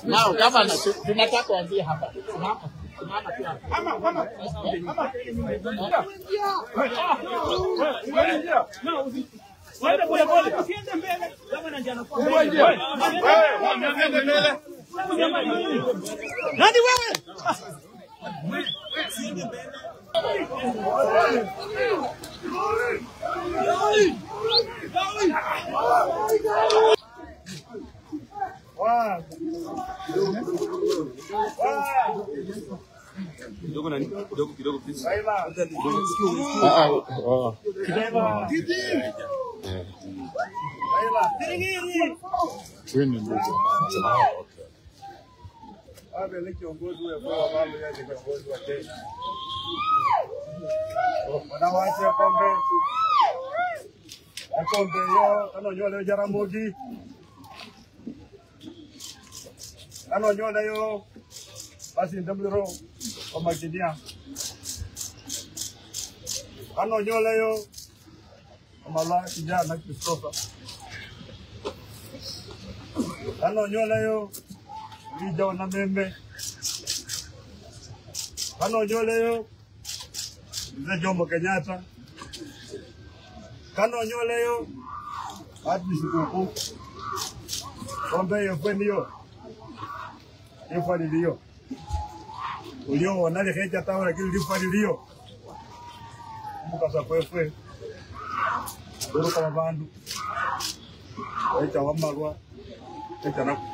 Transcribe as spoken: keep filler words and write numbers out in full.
Now, gavana, tu- tunataka kuanzia hapa. Simama, simama tu hapa. Nani wewe? Kidogo nani? Kidogo, kidogo, please. Ah, ah, oh. Eh. Huyu ni ndugu. Ah, okay. Abe ni kiongozi wa kwa wale, yeye ni kiongozi wa Kenya. Wanawake kombe. Kombe yo, kanonyoleyo Jaramogi. Kanonyoleyo Basinde Muliro wa Makinia. Kanonyoleyo Amala kijana Christopher. Kanonyoleyo Elijah wa Nameme. Kanonyoleyo Mzee Jomo Kenyatta. Kanonyoleyo Agnes Kuku. Kombe yefwe niyo. Yefwe niliyo. Ulio wona likhecha tawe, lakini lifwa lilio. Omukasa kwefwe, khuruka babandu, wecha Wamalwa, wecha Nakuru.